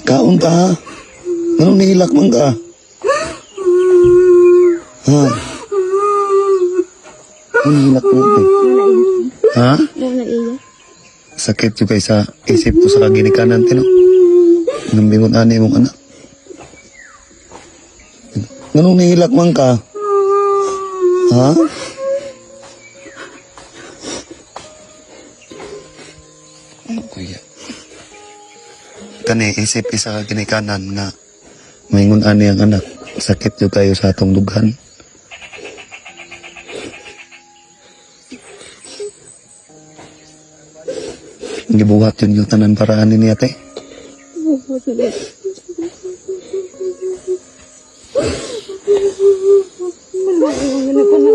Kaon ka ha? Anong nihilak man ka? Ha? Anong nihilak mo eh? Ha? Wala iya. Sakit yung kay sa isip ko sa kaginikanan, tino. Nang bingon ani mong anak. Anong nihilak man ka? Ha? Ano kuya? Kani isip isa ka ginikanan nga maingon ani ang anak. Sakit yung kayo sa atong dughan. Gibuhat yun yung tanan paraan ni ate. Wala ko na.